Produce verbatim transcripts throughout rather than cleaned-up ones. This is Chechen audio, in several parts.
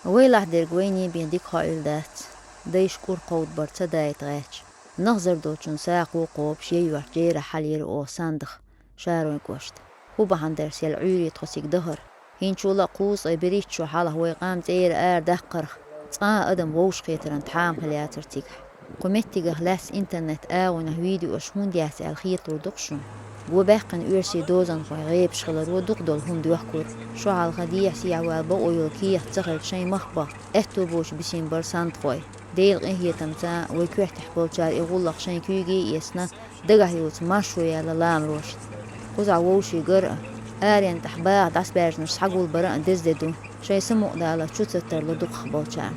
Вайлахь дерг вайне бен дика хоийла дац. Дайша кӀур кховдабар ца дайта гӀаьча. Нах зар долчун сагӀа кхобуш яй йоьхь джерахь хьалъяра оха Сандах, Шаройн кӀошта. ХӀун бахьана дара сел Ӏуьйре тхо цига дахар? ХӀинцачул а кхузткъе берхӀитта шо хьалха вай къам цӀера ара даккхарх, цкъа а адам вовшахкхетаран тхьамхила яцар цигахь. Кху меттигах лаьцна интернет агӀонах видеош хӀунда яц аьлла хеталур ду-кх шуна. Го баьккхина оьрсийн дозанхойн гӀебаш хиларо дукха долу хӀума доьхкура. Шо хьалха дехьа-сехьа вала бакъо йолу кехат ца хилча шайн махках аьтто боцуш бисина бара сандхой. Делан къинхетамца вай коьртехь болчара и гӀуллакх шайн куьйге а эцна, дагахь йоцу маршо яьлла ламарошна. Кхузахь вовшийн гар а, аренна тӀехь баха дӀасабаьржинарш схьагулбар а деза де ду, шайн самукъадалар чу ца тарло дукхахболчарна.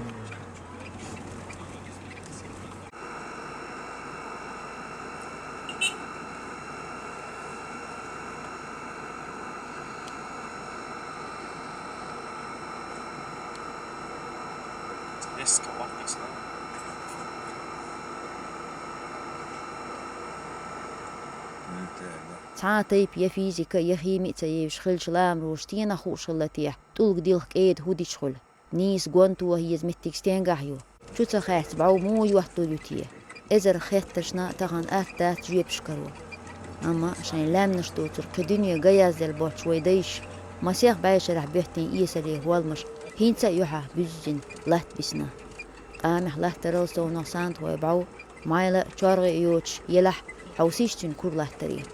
Цхьа а тайпа я физика, я хими а ца евзаш хилча, ламароша стенах хууш хилла техьа, тӀулга дилха кӀеда хӀун дича хуьлу? Нийса гон тоха еза меттиг стенгахь ю? Чу ца хаьцча, бӀов муха йоттур ю те? Эзар хеттаршна тахана атта дац жоьпаш каро. Амма шайн лаьмнаш доцург кхин дуьне ган язделла боцчу вай дайша масех бӀешарахь боьттина эсале хӀолмаш хӀинца а юьхьа буьззина латта бисна. Къамехь латтарал совнах сандхой бӀов, майла чоргӀе йоцуш елахь, хьовсийша цуьнан кура латтаре.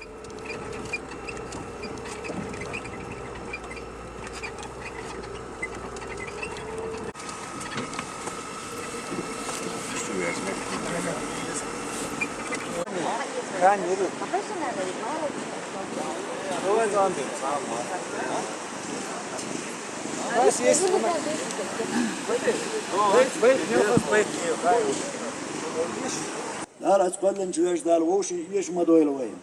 Дала аца кхоьллинчу вежа Дала вовшийн эша ма дойла вайна.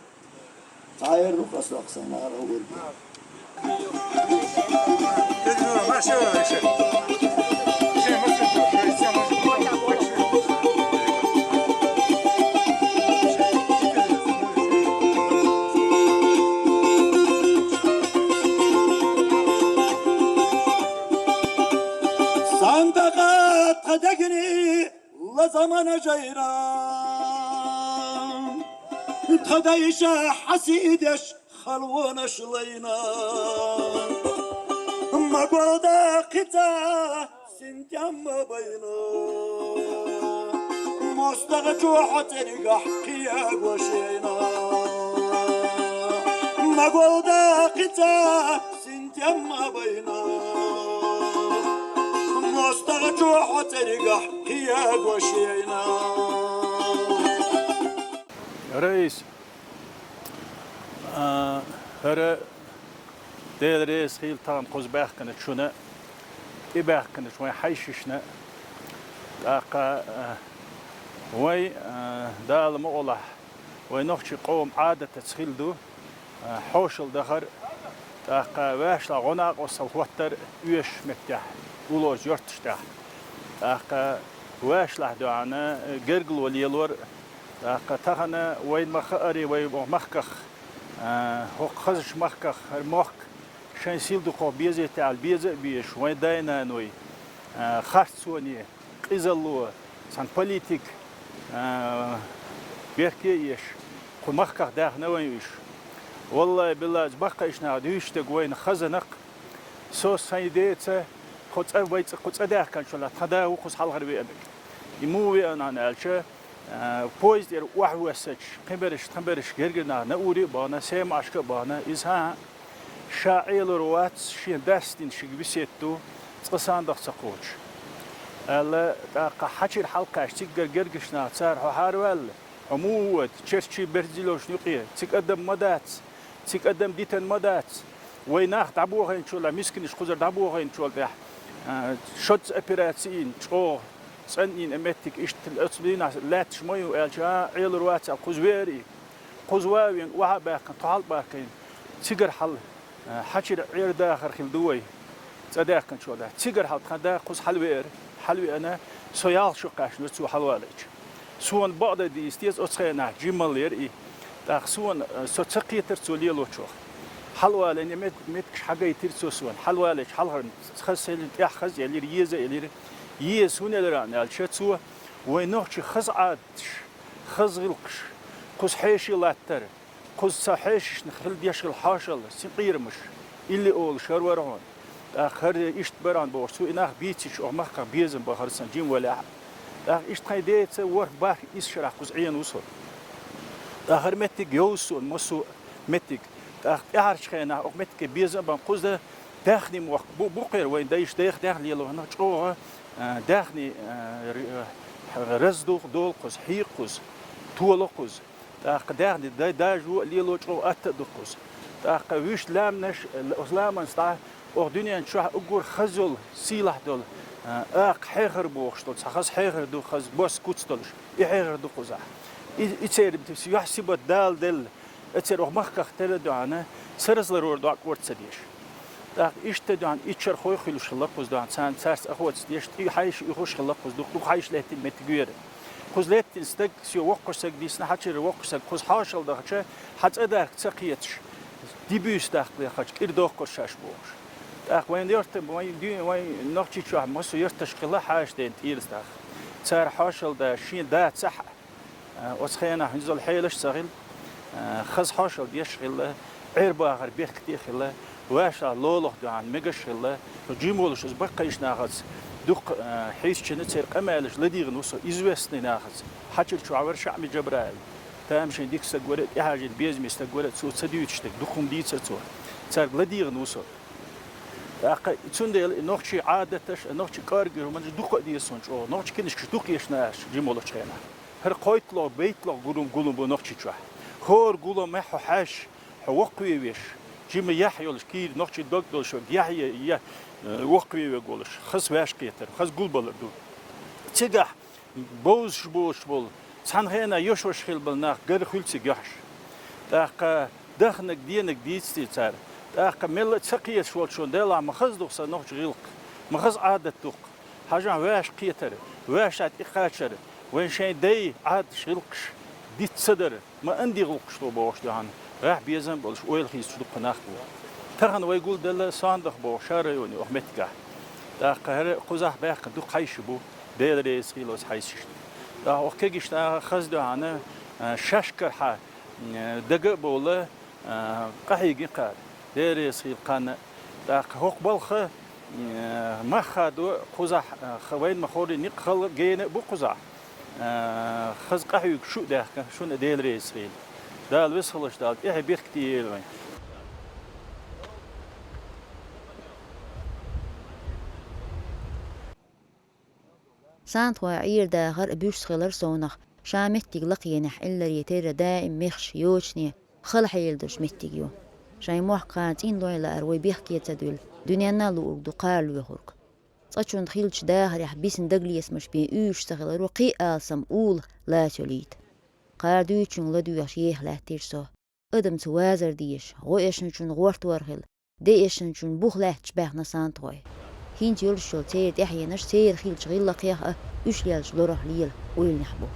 Цхьа эр ду-кх ас доккха сайн нахара хӀугург. Сандакъа тха дегни ла замана жайна, тха дайша хьасий деш халонаш лайна. Ма голда кхица синтем ма байна, мостагӀа чу хьо цӀергахь кхиягош яйна. Ма голда кхица синтем ма байна, мостагӀа чу хьо цӀергахь кхиягош яйна. Раис, а, хӀара Дела реза хила тахана кхуза баьхкина шуна, тӀебаьхкинчу вайн хьаьшашна, тӀаккха, а, вай, а, Дала мукъалахь, вай нохчийн къоман Ӏадатаца хилла ду, а, хьошалла дахар, тӀаккха ваьшла гӀо-накъосталла хӀоттар оьшучу меттехь, уллорчу юьрташ тӀехь. ТӀаккха ваьшлахь доьгӀна гергало лелор, тӀаккха тахана вайна ма-хаарий, вай махках, а, хӀокху хазачу махках хӀара мохк шайн сил дукхох безийта аьлла беза а безаш, вайн дай-наной, а, харцоне, къизалло, цхьана политик, а, берке а еш, кху махках даьхна вайн уьш. Валлай, биллай, баккхийчу наха дуьйцуш дерг вайна хаза-кх. Со сайн деца, тхо цӀа, вай цӀа, кху цӀа даьхкинчул тхан да ву кхуза хьалхара веанарг. И муха веана аьлча, а, поезд тӀера охьавоьссича, кхин берш, тхан берш гергара наха Науре а бахана, Семашка а бахана, иза хӀан а ша Ӏелур вац, шен дас дина шига весет ду, цкъа Сандах ца кхочуш, аьлла, тӀаккха хьачуьра хьалакхаьчча, цигара гергарчу наха цара: «Хьо хьараваьлла, хьо муха воьду, Черчи, Берзиловшна юкъе, цига адам ма дац, цига адам дитина ма дац. Вай нах дӀабохийначул, мисканаш кхузара дӀабохийначул тӀехь, а, шозза операци йина, чӀогӀа цӀанйина и меттиг, иштта оцу дийнахь лаьтташ ма ю», аьлча, а, Ӏелур вац аьлла, кхуза веара и. Кхуза ван а веана, охьа а баьккхина, тхо хьалабаьхкина, цигара хьал, а, хьачуьра Ӏер-дахар хилла ду вай, цӀа даьхкинчул тӀехь. Цигара хьал тхан да кхуза хьалавеара, хьалавеана, со ялх шо кхаьчна цо хьалавалийча. Суна бакъдерг дийца деза, оцу хенахь жималла яра и. ТӀаккха суна, а, со ца кхетара цо лелочух. Хьалвалийна мет-, меттигаш хьагойтира цо сона. Хьалвалийча хьалхара хаза хилира, тӀехьа хаза элира, еза элира. Еза хӀунда элира аьлча, цо вайн нохчий хаза Ӏадаташ, хаза гӀиллакхаш, кхуза хьеший латтар, кхуза цу хьешашна хила деш хилла хьошалла, синкъерамаш, илли олуш хӀара вара хьуна. ТӀаккха хӀара иштта бара хьуна бохуш, цо и нах бийцича, оха махках безам бахара сан жима валехь а. ТӀаккха иштта тхайн деца ворхӀ-бархӀ исс шарахь кхуза Ӏийна ву со. ТӀаккха хӀара меттиг йовза сона, массо а меттиг. ТӀаккха тӀаьхьарчу хенахь окху меттиге безам а бан кхуза даьхни мохк бу, бу кхера вайн дайша дайх-, даьхни лело хӀанах чӀогӀа, а, даьхни, а, р-, а, раза ду, долу кхуза, хьийкъа кхуза, толо кхуза. ТӀаккха даьхни дай дажо а лело чӀогӀа атта а ду кхуза. ТӀаккха вуьшта ламанаш, оцу ламанца дӀа, оха дуьнен чохь уггар хаза йолу, сийлахь долу, а, акха хьехар бохуш долу, цхьа хаза хьехар ду, хаза бос куц долуш, и хьехар ду кхузахь. И, и церан юьхь-сибат Дала делла, и церан оха махках тера а дуьхьана, саразларора доккха кӀорта ца деш. ТӀаккха иштта дуьхьана иччархой хуьлуш хилла кхуза дуьхьана, царна царца охота деш, тӀе хьайша уьхуш хилла кхуза, дукха, дукха хьайша лаьттина меттиг ву хӀара. Кхуза лаьттина стаг, соьга воккхачу стаг дийцина, хьан чуьра воккхачу стаг, кхуза хьошалла дахча, хьан цӀа дахка ца кхеташ, ди буьйса дахка лехача, кӀира доккхура шаьш бохуш. ТӀаккха вайн йортан, вайн дуьйна, вайн Нохчийчохь массо а йорташ хилла хьаша ден тӀера даха. Цара хьошалла да, шен да ца хьа, а, оцу хенахь хӀинзал хьелаш а ца хилла, а, хаза хьошалла деш а хилла, Ӏер-бахар беркате а хилла, ваьшахь лолахь дуьхьана мегаш а хилла, со жима волуш иза баккхийчу нахаца дукха, а, хьийсачина церан къамелаш ладийгӀина ву со, известный нахаца. Хьан чуьра чохь вара Шаъми Джабраил. Тамашийна дика стаг вара, тӀехьажийна безаме стаг вара, цо ца дуьйцуш дерг дукха хӀума дийцира цо. Цаьрга ладийгӀина ву со. ТӀаккха цундела и нохчий Ӏадаташ, и нохчий кӀоргера хӀуманаш дукха а деза суна чӀогӀа. Нохчий кинашкаш дукха еш нах аша жима волчу хенахь. ХӀара кхойтталгӀа, бейтталгӀа гулам, гулам бу нохчийчохь. ХӀора гулам хьо хьаьжча, хьо воккхаве веш, жима яхь йолуш, кийра нохчий дог долуш верг яхь е, е, э, воккхаве верг волуш, хаза ваьш кхетар, хаза гулбалар ду. Цигахь бовзаш боцуш болу, цхьана хенахь йош-йош хилла болу нах гар хуьлу цига юьхьаш. ТӀаккха дахнарг, денарг дийцаде цара. ТӀаккха мелла а ца кхеташ волчунна делахь, ма хаза ду-кх сан нохчийн гӀиллакх, ма хаза Ӏадат ду-кх. Хьажахь ваьш кхетар, ваьшшехь тӀекхачар, вайн шайн дайн Ӏадаташ, гӀиллакхаш диц ца дар, ма анди гӀуллакхаш ду бохуш дуьхьана, гӀехь безам а болуш, ойла хийцаш дуккха нах бу. Тахана вай гулделла Сондах боху шарайоне оха меттигахь. ТӀаккха хӀара кхузахь баьккхина дукха хьайша бу, Дела реза хуьлда оцу хьайшашна. ТӀаккха оха кегийчу наха хаза дуьхьана, а, шаьш карахь, а, дага а бовла, а, къахьийгина кхара. Дела реза хуьлда кхарна. ТӀаккха хӀокху балха, а, мах хадо кхузахь, а, ха-, вайна ма-хорри, некъ хала гена а бу кхузахь. А, хаза къахьуьйгуш шу а даьхкина, шуна а Дела реза хуьлда. Дала весхалаш Дала тӀаьхье беркате йойла вайн. Сантхойн Ӏер-дахар а, буьрса хилар а совнах, ша меттиг лакхенехь Ӏилларе терра даим мехаш, йочане, хала хьелан долуш меттиг ю. Шайн мохк кхарна цӀинлой лаар вай бехке ца дуьллу, дуьненна а луург ду кхара лоьхург. Цкъачунна хиллачу дахарехь бисина дагалецамаш бен уьйраш ца хиларо кхин а алсам ула лацо лийта. Кхара дуьйцучуьнга ладоьгӀуш еха лаьттира со. Адамца вазар дезаш, гӀо-эшначунна гӀортор хила, де-эшначунна бух лаьтташ баьхна Сантхой. ХӀинца йолуш йолу церан тӀаьхьенаш церан хиллачу гӀиллакхех а, уьш леллачу лорах лела ойланехь бу.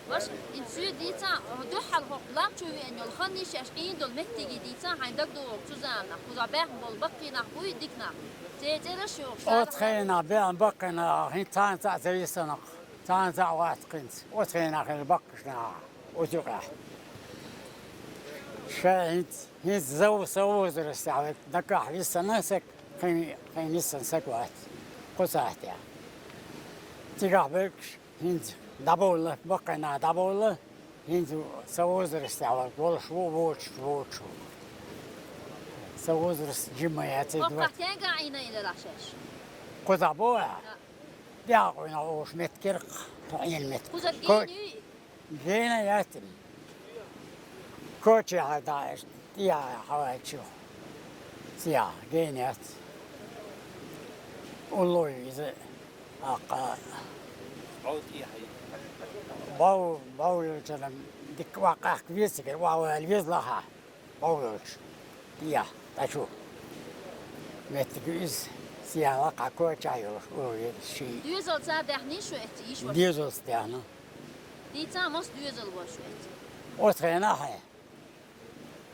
Ваша, и цуьнан дийцахь, дуьххьал хӀокху лам чу веана йолу хан йиш еш Ӏийна долу меттиге дийцахь, хьайн дагадогӀург цу заманахь, кхузахь баьхна болу баккхий нах буй, дика нах? Церан цӀераш йохуш. Оцу хенахь беана баккхий нах, хӀинца цхьаьна цхьаъ ца виссина, цхьаьна цхьаъ вац хӀинца. Оцу хенахь хилла баккхий нах, оцу юкъехь. Ша хӀинца, хӀинца зав-, сан возрастехь верг дагахь виссина саг, кхин, кхин виссина саг вац. Кху сахьтехь. Цигахь берг ХӀинца дӀабовла, баккхий нах дӀабовла, хӀинца сан возрастехь волуш ву, вочуш, вочуш ву. Сан возраст жима яц. Хьо кхузахь стенга Ӏийна хиларахь шаьш? Кхузахь бу а? Да. ДӀакъийна олуш меттигерг, тхо Ӏийна меттиг. Кхузахь гена юй? Гена яц. Кочехьа даьӀаш, тӀехьа хьаваьлча, цӀехьа гена яц. Улло ю иза, аккха. Бов, бов йолчунна дика охьакъаьхка веза цигара, охьавала веза лахахь. Бов йолчу. ТӀехьа, тӀачу. Меттиг ю иза. Сиала кхакоча йолуш, улув ший. Доьзал ца даьхний шу эцци, йиш вара? Доьзалца даьхна. Дийца мас доьзал вара шу эцци? Оцу хенахь хье.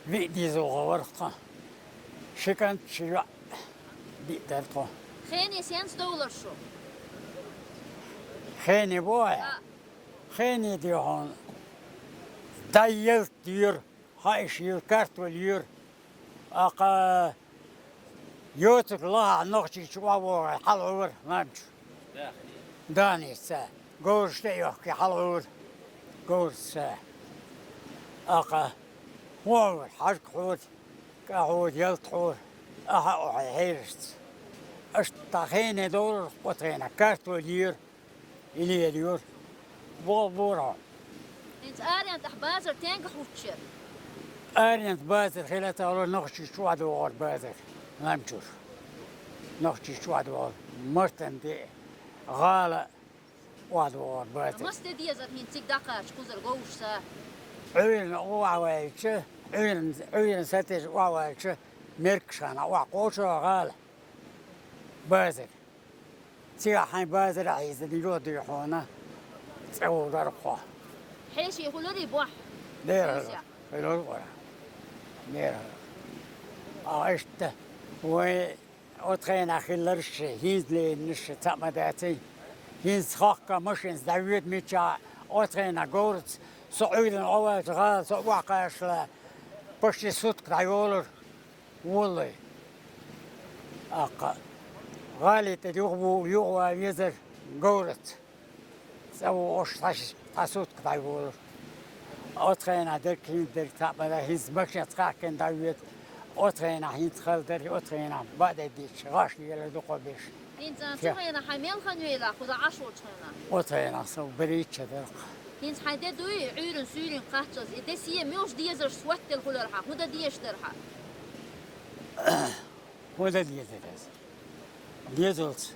Виъ деза вогӀу вара тхо. Ши кӀант, ши йоӀ биъ дара тхо. Хене сенца довлар шу? Хене бохьа? А. Хене де хьуна. Дай ялт йора, хьаиш йора, картоль йора. Акха йоцург лахахь Нохчийчу охьавогӀий хьалавора ланчу. Даница. Говраш тӀе а йохкий хьалавора. Говрца. Акха хьо а вара, хьажа хьора, кӀа хьора, ялта хьора, ахьа а охье хьерашца. Аша тхан хене довлар, оцу хенахь картоль йора. И лелайора. Бо-, бора хьо. ХӀинца аренда тӀехь базар тенга хӀуттуш яра? Аренда базар хила ца хилар, Нохчийчу охьадогӀура базар. Ланчура. Нохчийчу охьадогӀура. Мартан де, гӀала охьадогӀура базар. Мас де дезара хӀинца цига дӀакхача кхузара говраш са? Ӏуьйранна охьаваьлча, Ӏуьйранна, Ӏуьйранна сатежа охьаваьлча, меркашхана охьакхочу гӀала. Базар. Цигахь хьайн базара хьийзина юха дуй хьуна, цӀа вугара кхо. Хьеший хуьлура и бохь? Дера хьуьлура. Дера хьуьлура. А иштта, вай оцу хенахь хилларш, хӀинца леринарш цхьаъ ма даций. ХӀинца хохка машинца дӀавоьду миччахь, оцу хенахь говраца, со Ӏуьйранна охьаваьлча гӀала со охьакхачале, почти сутка дӀайолура. Валлай. Аккха. ГӀали тӀе юха ву-, юха ван везара говраца. ЦӀа ву ош цхьа ши-, цхьа сутка дӀайолура. Оцу хенахь дерг хӀинца дерг цхьаъ бара, хӀинца машинаца кхаьхкина дӀавоьду. Оцу хенахь хӀинца хала дара, оцу хенахь баъ де дийцча, гӀаш лелар дукха беш. ХӀинца цу хенахь хьайн мел хан вела, кхуза Ӏаш волчу хенахь? Оцу хенахь со беричча дара. ХӀинца хьайн де дуй, Ӏуьйранна суьйранна кхаччалц, и де сема муьлш дезарш хӀоттел хуьлура хьан? ХӀун дан дезаш дара хьан? ХӀун дан дезара аса? Дезалц.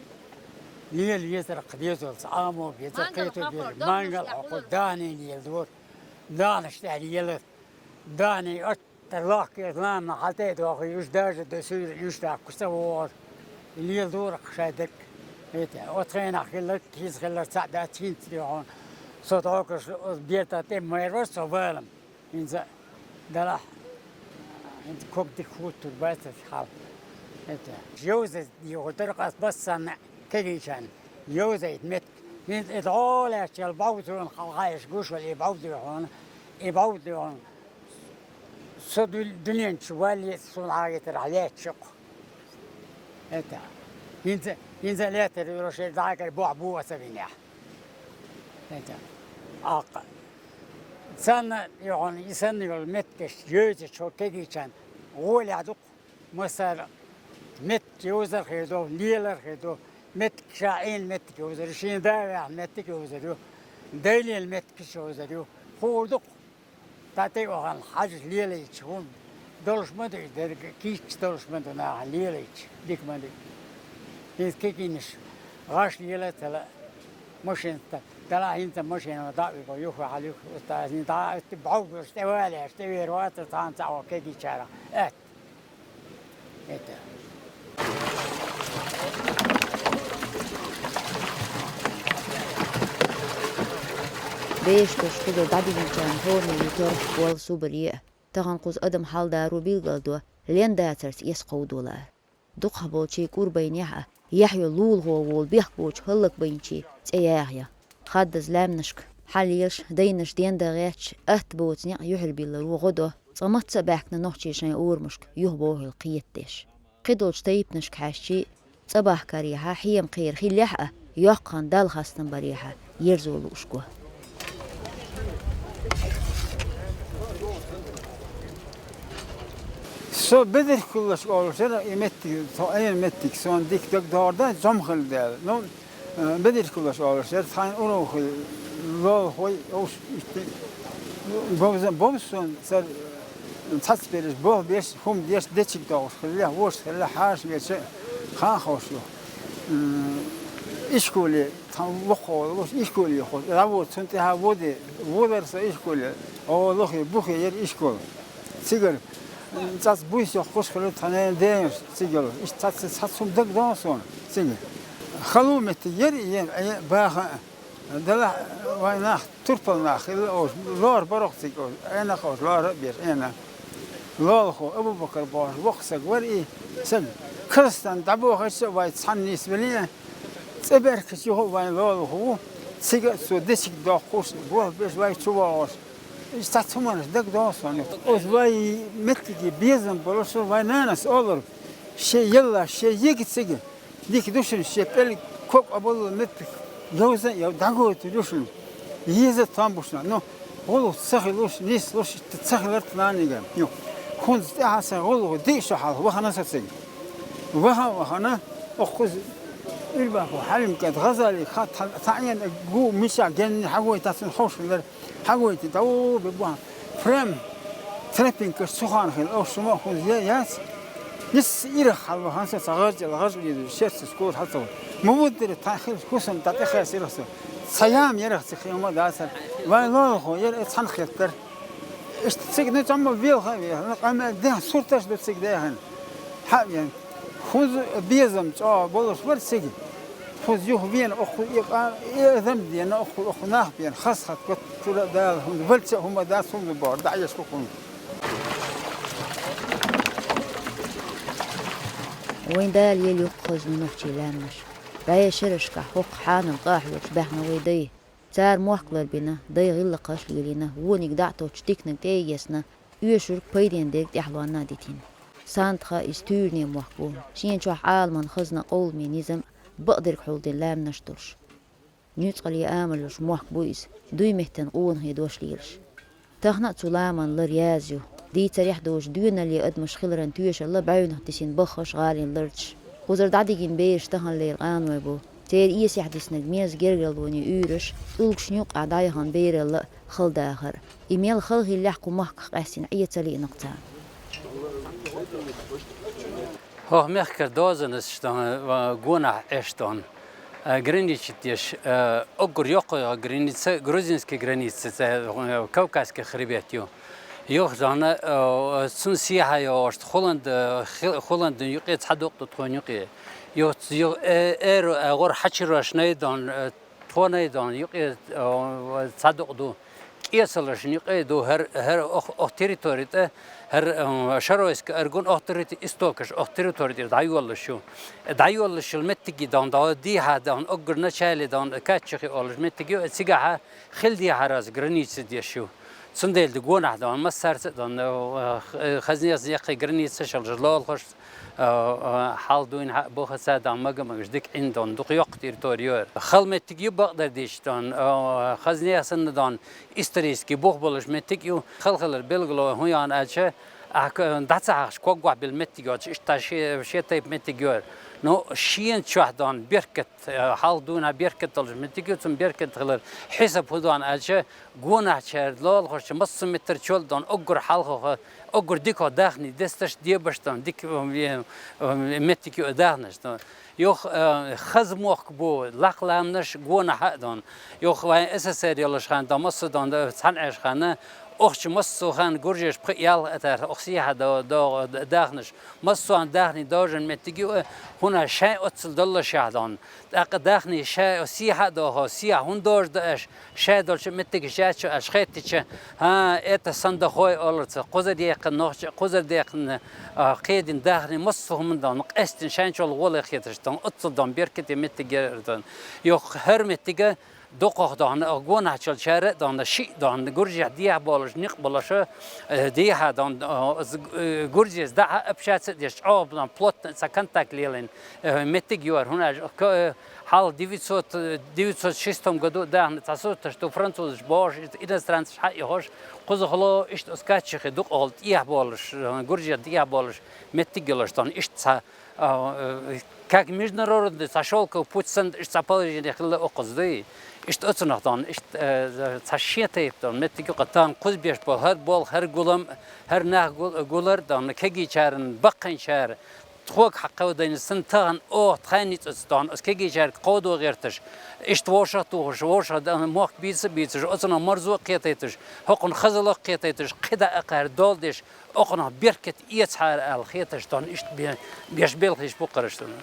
Лела везара кху дезалц, Ӏамо беза, кхето беза, мангал хьокхура, дани леладора. Данаш тӀехь лелара. Дани оцу Тера лохкера лама хьал тӀе а дохуш, уьш даже до суьйра уьш даккхуш ца вогӀура. Леладора-кх шайн дерг. ХӀета, оцу хенахь хилларг, хӀинца хилларг цхьаъ дац, хӀинца де хьуна. Со догуш, оцу берта тӀе ма вара со балам. ХӀинца далахь, хӀинца ког дика хӀуттур бац аса хьал. ХӀета. Йовза дехур дара, къас бассанна кегийчарна. Йовзайта меттиг. ХӀинца и дӀо лаьтташ йолу бӀовдалонах хьалха еш гуш вала и бӀовдале хьуна, и бӀовдале хьуна. Со дуьл-, дуьнен чу валле а суна хьагӀийтарахь лаьтташ ю-кх. ХӀета. ХӀинца, хӀинца лаьттар йолуш, шайн дӀагара бохь бу а ца винехь. ХӀета. Аккха. Санна, йохуна, и санна йолу меттигаш йовзачу кегийчарна гӀолехь ду-кх. Масала, меттиг йовзар хир ду, лелар хир ду, меттиг ша Ӏийна меттиг йовзар ю, шен да ваьхна меттиг йовзар ю, дайлина меттигаш йовзар ю. Хуур ду-кх, тӀе а вахана хьажа лелайча хӀума долуш ма ду и дерг, кийча долуш ма ду нахана лелайча, дика ма ду. ХӀинца кегийнаш гӀаш лела а ца лаа, машина ста-, дала хӀинца машина дӀа а виго, юха хьала юха устазний дӀа а, бӀовгуш тӀе валеш, тӀе вер вацара цхьана цхьа кегийчарах. Аьтта. ХӀета. Бераш долуш кхузара дӀадигначарна хӀораммо ю торгӀа, болу субаре а. Тахана кхуза адам хьалдаро билгалдо, лен дацарца эс кховдолара. Дукхахболчийн кӀур байнехь а, яхь йолу лулахо волу бехк боцу хӀаллакбайначийн цӀе яхъян. Хаддаза лаьмнашка хьаллелаш, дайнаш дендан гӀерташ, атта боцу некъ юьхьарбилларо гӀо до, цкъа мацца а баьхкина нохчий шайн орамашка юхабохийла кхетадеш. Кхидолчу тайпанашка хьаьжчий, цӀа бахкарехьа, хьема кхера хиллехь а, йоккха хан Далла хастам барехьа, ерзо лууш го. Со Бедархуллаш олуш яра и меттиг, со Ӏийна меттиг, суна дика дагадогӀур дац, жом хилла даьлла. Ну, э, Бедархуллаш олуш яра, цхьайна урухуй, лолахой, уьш, иштта, говза-, бовза суна цара, э, цхьацца берш, болх беш, хӀума деш, дечиг догӀуш хилла, вовшашца хилла, хьаша веча, хан ховш ю. М, ишколе, тхан воккхо волуш, ишколе хо, дӀавода, цунна тӀаьхьа воде, водар со ишколе, оха лохе, бухе яра ишкол. Цигара ЦӀацца буйса йоккхуш хилар тхан ден цига йолу. Иштта цхьацца, цхьацца хӀума дагадогӀу суна цига. Хала меттиг яра, е, е, баха а. Делахь вайн нах, турпал нах хилла олуш, лор баро цига олуш, Ӏенах олуш, лор а беш, Ӏена. Лолахо Абу-Бакар бохуш воккха стаг вара и стаг. Крестан дӀабохуьйтуш а вай цхьаьна нисвелли а, цӀе беркате юха а вайн лолахо ву, цига а цо дечиг доккхуш, боху беш вай чу вогӀуш. Иза цхьацца хӀуманаш дагадогӀу суна. Оцу вай меттиге безам болуш, вай нанас олура, шен елла, шен ега цига. Дика ду шуна, шен пӀелг ког а болу меттиг йовза а йов, дӀагойтур ю шуна. Еза а том бу шуна. Ну, гӀуллакх ца хилуш, нислуш, иштта ца хилар тхан нанега. Ю, хӀунца тӀаьхьа сан гӀуллакх диъ шо хьалха вахана со цига. Ваха а вахана, оккхуза Ирбаков Хьалим кӀант ГӀазалига ха-, тхан, тхан Ӏена гу миша генна хьагойту цунна ховшаллера. Хьагойту, дӀа ву бе бу хьан. Прям тропинкаш цу хана хилла, оха шума а хӀунда е яц. Нисса ирах хьалвахана со цхьа гӀажал, гӀажал еза, шерца скола хьалцавар. Ма вуддира тхан хилла хӀусам дӀа тӀехаьсира со. Цхьа яма ярах ца хима дацара. Вайн лолахо яра, э, цхьаьна хеттара. Иштта цига ну цӀа ма велха а вехана, къамел дехьа сурташ ду цига дехана. Хьа а вена. ХӀунза безам чӀогӀа болуш вара цига. ХӀунза юха вена, окху и къа-, и адам дена, окху, окху нах бена, хазахат гот чура а дала, хӀунза валча а хӀума дац, хӀунза боху, дӀаеш ву хӀунза. Вайн Дала ели юккъе хаза нохчий лаьмнаш. БӀе шерашкахь хӀокху хьанал къахьоьгуш баьхна вай дай. Цара мохк ларбина, дай гӀиллакхаш лелийна, вониг дӀа а тоттуш, диканиг тӀе а езна, оьшург пайденна дерг тӀаьхьалонна а дитина. Сантха иза туьйранийн мохк бу, шена чохь Ӏаламан хазна къовламийн низам а, бакъдерг хьулдина лаьмнаш а долуш. Нуьцкъале амалуш мохк бу иза, дуй меттан къонахий дош лелаш. Тахана а цу ламан лар яза ю. Дийцарехь а долуш доьналле адамаш хиларан тоьшалла бӀаьвнах дисина баххаш гӀалин лардаш. Кхузара дӀадигина бераш таханлера къаной бу. Церан эсехь диснарг меза гергарлонийн уьйраш, тӀулгашна юккъехь дӀаяхана бералла а, халдахар а. И мел хала хиллехь кху махках къаьстина Ӏен ца лиънакх царна. ХӀокху мехкара дозанаш, э, гонахь Ӏеш дон, э, граница деш, э, уггар йоккхо йо граница, грузинский граница, цӀе, э, Кавказский хребет ю. Юха дон, э, цунна сехьа йогӀуш, Хуланда, хи-, Хуландан юкъе цхьа дукъ ду тхуна юкъе. Юха, юха, э, эро, э, гӀур хьачуьрош най дон, э, тхо най дон, юкъе, э, цхьа дукъ ду. КӀесаллашна юкъе ду, хӀара, хӀара ох-, ох территори тӀе, хӀара, м, Шаройска аргун ох территори, истокаш ох территори тӀера дӀайоллуш ю. ДӀайоллуш йолу меттиге дан, дан, дехьа дан, уггар начале дан, каччахи олуш меттиг ю, цигахьа хила дехьа раз граница деш ю. Цундела ду гонахь дан, массарца а дан, э, хазне яккхий граница шалжа лолхуш, Э, э, хьал дуйна хьа-, бухаца дан мага-магаш дика Ӏин дон, дукха йоккха территори йора. Хала меттиг ю бакъдар дийш дон, э, хазне санна дон, исторически бух болуш меттиг ю. Хала-халар белгало хӀун яхана аьлча, ахь к-, дӀа ца хьахаш, коггахь билла меттиг йоцуш, иштта ше-, шен тайпа меттиг йора. Ну, шена чохь дон, беркат, э, хьал дуйна беркат долуш меттиг ю, цунна беркат хилар хьисап хӀун дон аьлча, гонахьчара лолахошчу массо а меттар чол дон, уггар хьалхаха, уггар дикох дахний десташ дебаш дан, дика, э, э, меттиг ю дахнаш дан. Юха, э, хаза мохк бу, лакха ламанаш гонахьа а дан. Юха вайн С С С Р йолуш хан дан, массо а дан, э, цхьана Ӏеш ханна, охчу массо а хан гуржеш пхи ял а тар, ох сехьа до-, до-, дахнаш. Массо а дахний довжан меттиг ю, э, хӀуна шайн оццул доллашехь дан. ТӀаккха дахний ша сехьа а дохо, сехьа хӀун дожа дан аша? Шай долчу меттигаш яц шу аша хеттича, хӀа, это сандахой олур ца, кхузара яьккхина нохча, кхузара даьккхина, а, кхедина дахарий массо а хӀуманна дан, къаьстина шайн чолла гӀоле хеташ дан, оццул дан, беркате меттиг яр дан. Йоху хӀара меттига дукхах дан, а, гонахьчул чара а дан, шиъ дан, гуржех дехьа болуш, никъ болуш, э, дехьа дан, а, з-, э, гуржес дахьа общаться а деш, чӀогӀа дан, плотно цхьа контакт лелийна, э, меттиг йора. ХӀунда аьлча, к-, э, Хьалха девятьсот, девятьсот шестом году дахна цхьа сурташ ду, французаш бохуш, иностранцаш хьаихуш, кхузахула иштта оцу каччахи дукъахула тӀехьа болуш, гуржех тӀехьа болуш, меттиг йолуш тахана иштта цхьа, а, э, как международный цхьа шёлковый путь санна, иштта цхьа положение хилла укхаза дуй. Иштта оцунах тахана, иштта, э, цхьа шен тайпа тахана, меттиг юкъа тахана кхуза беш болу, хӀара болу, хӀара гулам, хӀара нах гу-, гулар тахана, кегийчарна, баккхийчара, Тхога хьакхевдайна санна тахан оха тхайна ницкъаца тхьовра, ас кегийчаьрга кховдо гӀерташ, иштта вовшах а тухуш, вовшах а мохк бийца а бийцаш, оцунах марзо а кхетайташ, хӀокхунах хазалах а кхетайташ, кхидӀа а кхаьра доал деш, окхунах беркат эцахьара аьлла хеташ тхьовра, иштта бе-, беш белхаш бу-кх ераш санна.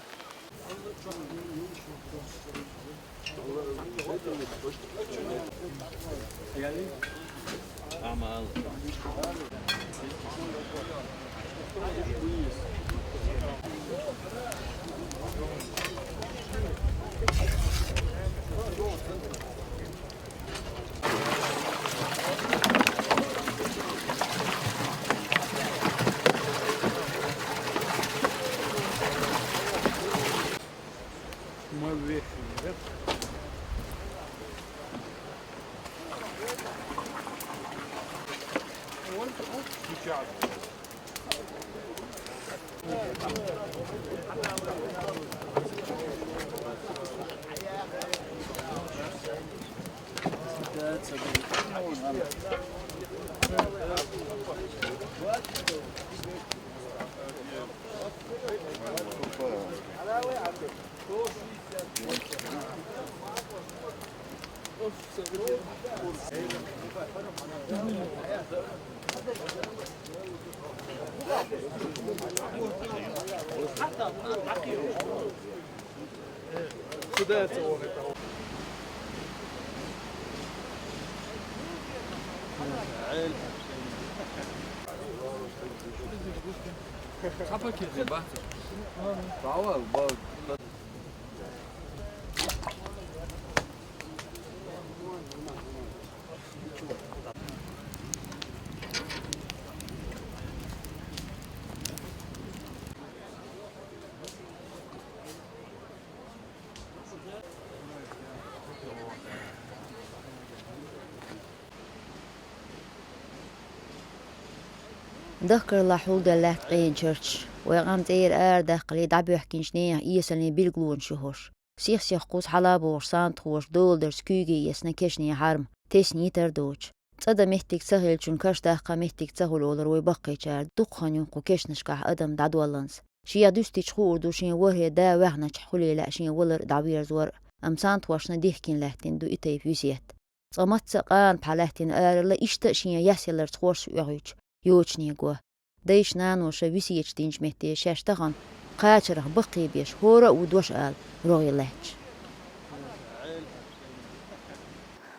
Дахкаралахь хьулдаьлла лаьтта къеначерчаш, вай къам цӀера арадаккхале дӀабоьхкинчу нехан эсалан билгалонаш ю хӀорш. Сих-сиха кхуза хьала а богӀуш сантхоша доладарца куьйге эцна кешнийн хьарма, тесна йитар доцуш. ЦӀа дан меттиг ца хилчун каш даккха меттиг ца хуьлу олура вай баккхийчара, дукха хан ю кху кешнашкахь адам дӀадолланза. Шех дуьстича хуур ду шен ворхӀе да ваьхначохь хуьлий лаьа шен валар а, дӀаверзор а, амма сантхошна дихкина лаьттина ду и тайпа весет. Цкъа мацца а къанапхьа лаьттина аралла иштта а шен яс яларца хорша оьхуьйтуш йочане го. Дайша-наноша весеташ динчу метте шаьш тахана кхачарах баккхийбеш хӀора а ву дош ала рогӀе лаьтташ.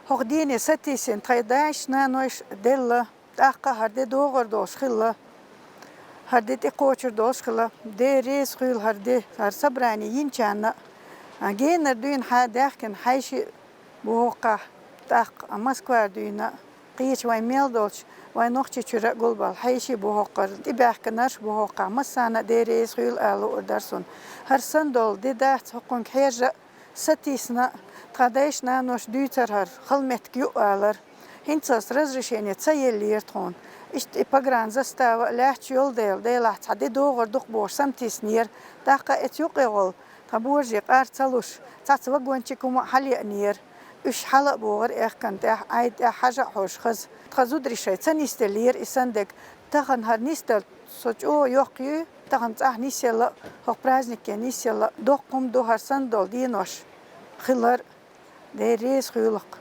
ХӀокху дийне сатийсина тхайн дайша-нанойша делла, тӀаккха хӀара де догӀур долуш хилла, хӀара де тӀекхочур долуш хилла. Дела реза хуьлда хӀара де, хӀара собрани йинчарна а. Генара дуьйна хьан даьхкина хьаьший а бу хӀокхахь, тӀаккха Москвара дуьйна а. Кхечу вайн мел долчу, вайн Нохчийчуьра а гулбала хьаьший бу хӀокхара, тӀебаьхкинарш а бу хӀокхахь, массарна а Дела реза хуьлда ала луур дара суна. ХӀара санна долу де дац хӀокхуьнга хьежа а, сатийсина а, тхан дайша-наноша дуьйцура хӀара, хала меттиг ю алара. ХӀинца аса разрешение ца еллера тхуна. Иштта и погранзастава а лаьтташ йолу дела, делахь цхьа де догӀур ду-кх бохуш самтийсинера. ТӀаккха эца юкъе гӀолу тхан божарий къар ца луш, цхьацца вагончик хӀума а хьалаеанера. Уьш хьала а богӀура эхкан тӀехь, Ӏайда тӀехь хьажа а хьожуш хаза. Тхан зударий шайн ца нисделлера и санна дерг. Тахана хӀара нисдала со чӀогӀа йоккха юй, тахана цӀахь нисъелла а, хӀокху празднике нисъелла а, доккха хӀума ду хӀара санна долу денош хилар. Дела реза хуьлда-кх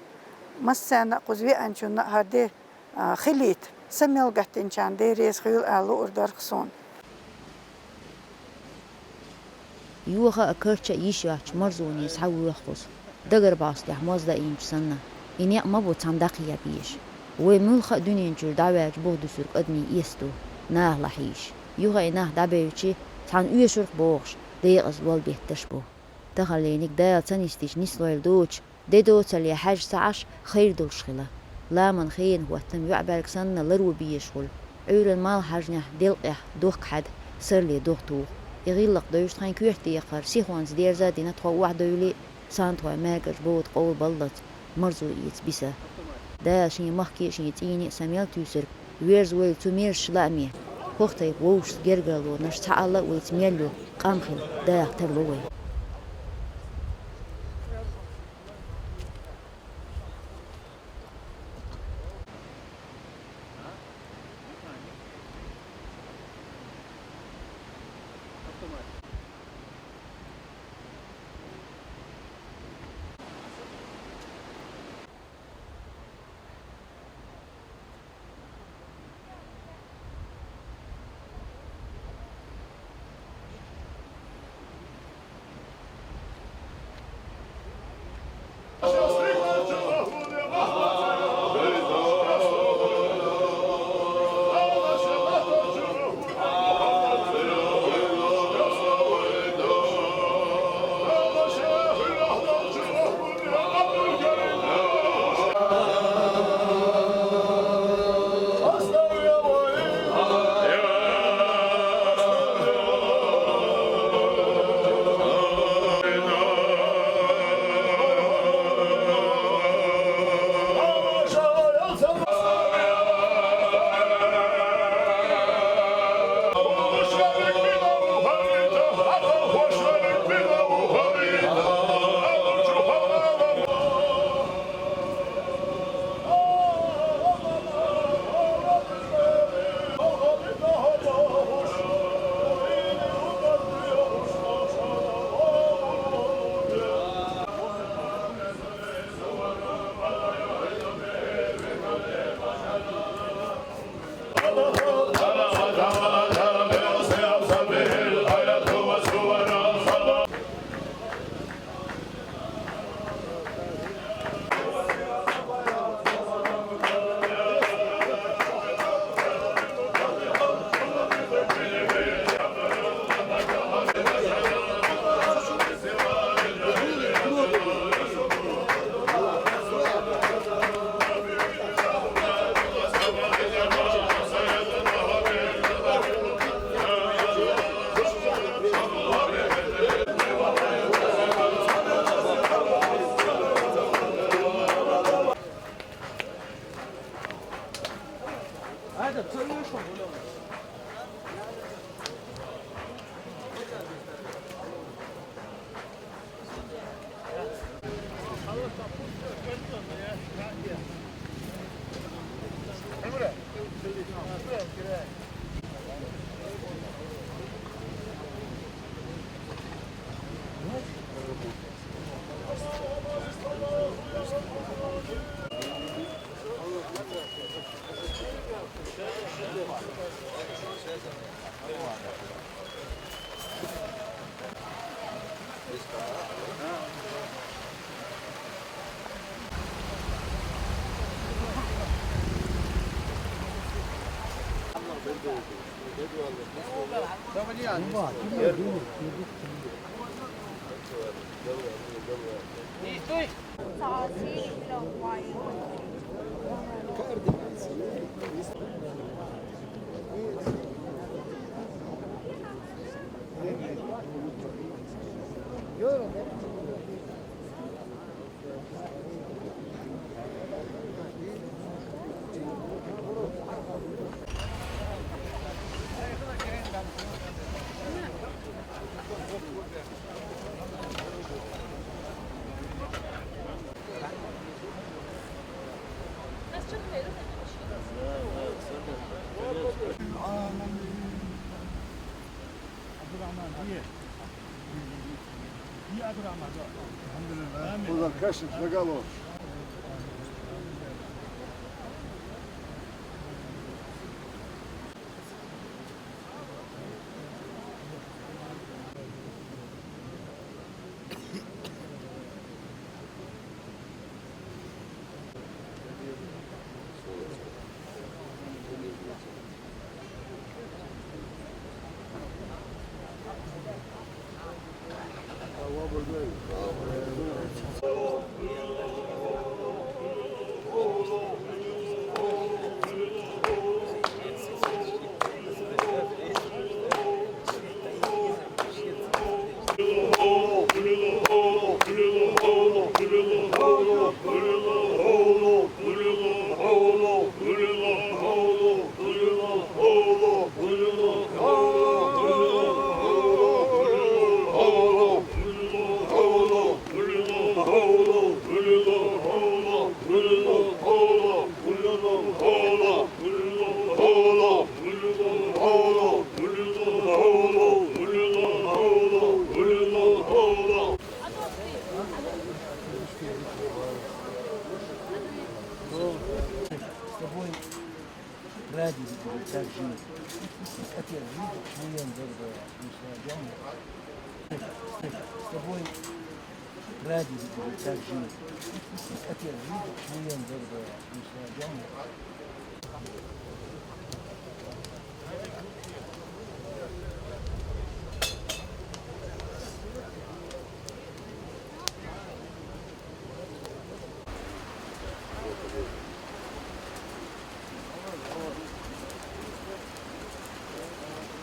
массарна а, кхуза веанчунна а хӀара де, а, хилийта. Са мел гатдинчарна Дела реза хуьлда ала луур дара-кх суна. Йоха а, карча а йиш йоцчу марзоне схьавоьху кхуза, дагарбӀостехь моз даийначу санна. И некъ ма бу цхьаьна дӀакхехьа безаш. Вай муьлхха а дуьнен чуьра дӀаваьлча бух дуьсург адамийн эс ду, наха лахьийша. Юха и нах дӀабевлчи, цхьаьна оьшург бохуш, декъаза лол бетташ бу. Таханлерниг Дала ца нисдича нислойла доцуш, де доцале хьаьжа ца Ӏаш, хайр долуш хила. Ламан хенан хӀоттам йоӀ бӀаьрг санна ларо безаш хуьлу. Ӏуьйранна малхьажнехь делкъехь дохка хьаьда, сарле догӀа туху. И гӀиллакх девзаш тхайн коьрта декхар сихонца дерза а дина тхо охьадевлли а, сантхойн маьркӀаж бода къовлабаллалц марзо эца биса. Дала шен махке а, шен цӀийне а са мел туьйсург верзавойла цу мерзачу лааме. ХӀокху тайпа вовшашца гергарлонаш цхьаалла а вайца мел ю, къам хила даха тарло вай. عبد الرحمن، هي. هي عبد الرحمن. الحمد لله. آمين. خذ الكشف، لقى له. С тобой прадеды были так жить. Отец видит, что я добрая, не сладённая. С тобой прадеды были так жить. Отец видит, что я добрая, не сладённая.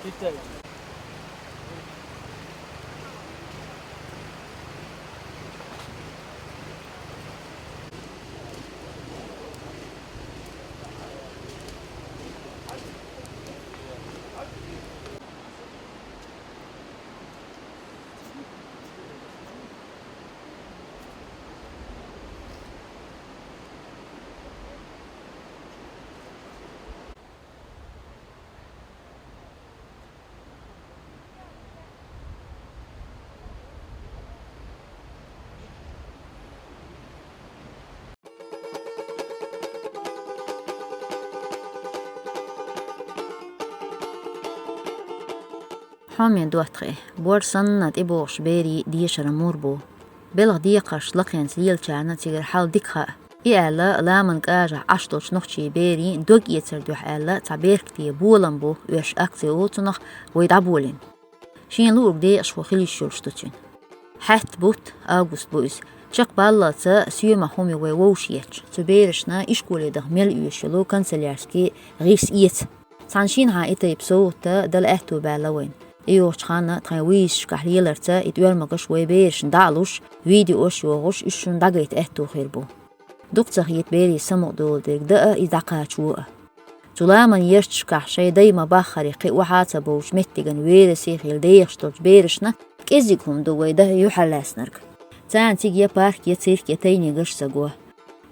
Китай. Хьоме доттагӀий, бор санна тӀебогӀуш берий дешара мур бу. Белха декхарш лакхенца лелачарна цигара хьал дика хаьа. И аьлла, ламан кӀажахь Ӏаш долчу нохчийн берийн дог-эцар дуьхьа аьлла, цхьа беркате болам бу оьшуш акци олу цунах вай дӀаболийна. Шена луург декъашхо хила йиш йолуш ду цуьнан. Хьаьтта бутт, август бу иза. Чекхбаллалц соьмах хӀума ю вай вовшахъетташ. Цу берашна ишколе даха мел оьшуш йолу канцелярский гӀирс эца. Цхьана шинахьа и тайпа совгӀат дала аьтту баьлла вайна. И йогӀучу ханна тхайн вуьйзашкахь леларца и тӀоьрмагаш вай берашна дӀа а луш, видеош а йохуш, уьш шуна дӀагайта аьтту хир бу. Дукха ца хета берийн самукъадолу дерг даа, иза дӀакхачо а. Цу ламан ярташкахь шайн дай ма-баххара кхин охьа а ца бовлуш меттиган верасе хила дехаш долчу берашна кӀеззиг хӀума ду вай дан юьхьарлаьцнарг. Царна цига я парк, я цирк, я тайнигаш а ца го.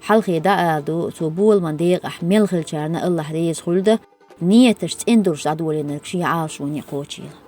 Хьалхе дӀаала ду, цу боламан декъахь мел хиллачарна Аллахь реза хуьлда, нийяташ цӀена долуш дӀадолийнарг шен Ӏалашоне кхочийла.